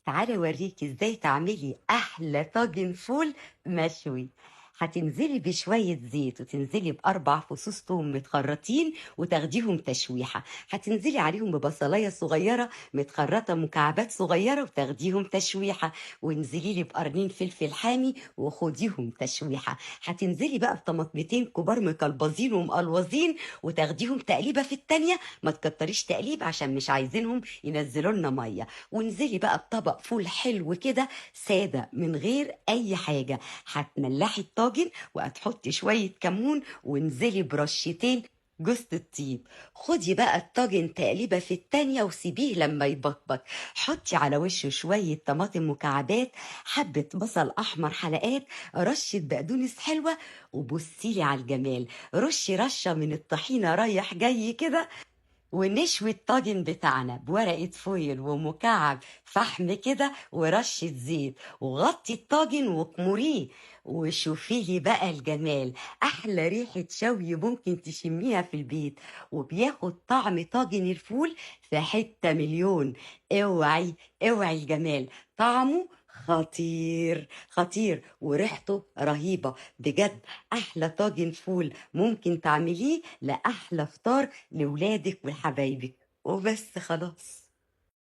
تعالي اوريكي ازاي تعملي احلى طاجن فول مشوي. هتنزلي بشوية زيت وتنزلي ب4 فصوص توم متخرطين وتاخديهم تشويحة، هتنزلي عليهم ببصلاية صغيرة متخرطة مكعبات صغيرة وتاخديهم تشويحة، وانزلي لي بقرنين فلفل حامي وخديهم تشويحة. هتنزلي بقى بطماطمتين كبار مكلبظين ومقلوظين وتاخديهم تقليبة في التانية، ما تكتريش تقليب عشان مش عايزينهم ينزلوا لنا مية. وانزلي بقى بطبق فول حلو كده سادة من غير أي حاجة، هتملحي الطاجن وهتحطي شوية كمون وانزلي برشتين جوزة الطيب. خدي بقى الطاجن تقليبة في التانية وسيبيه لما يبقبق، حطي على وشه شوية طماطم مكعبات، حبة بصل أحمر حلقات، رشة بقدونس حلوة، وبصيلي على الجمال. رشي رشة من الطحينة رايح جاي كده، ونشوي الطاجن بتاعنا بورقة فويل ومكعب فحم كده ورشة زيت، وغطي الطاجن وكمريه، وشوفي لي بقى الجمال. أحلى ريحة شوي ممكن تشميها في البيت، وبياخد طعم طاجن الفول في حتة مليون. اوعي اوعي الجمال، طعمه خطير خطير وريحته رهيبة بجد. أحلى طاجن فول ممكن تعمليه لأحلى فطار لولادك وحبايبك. وبس خلاص.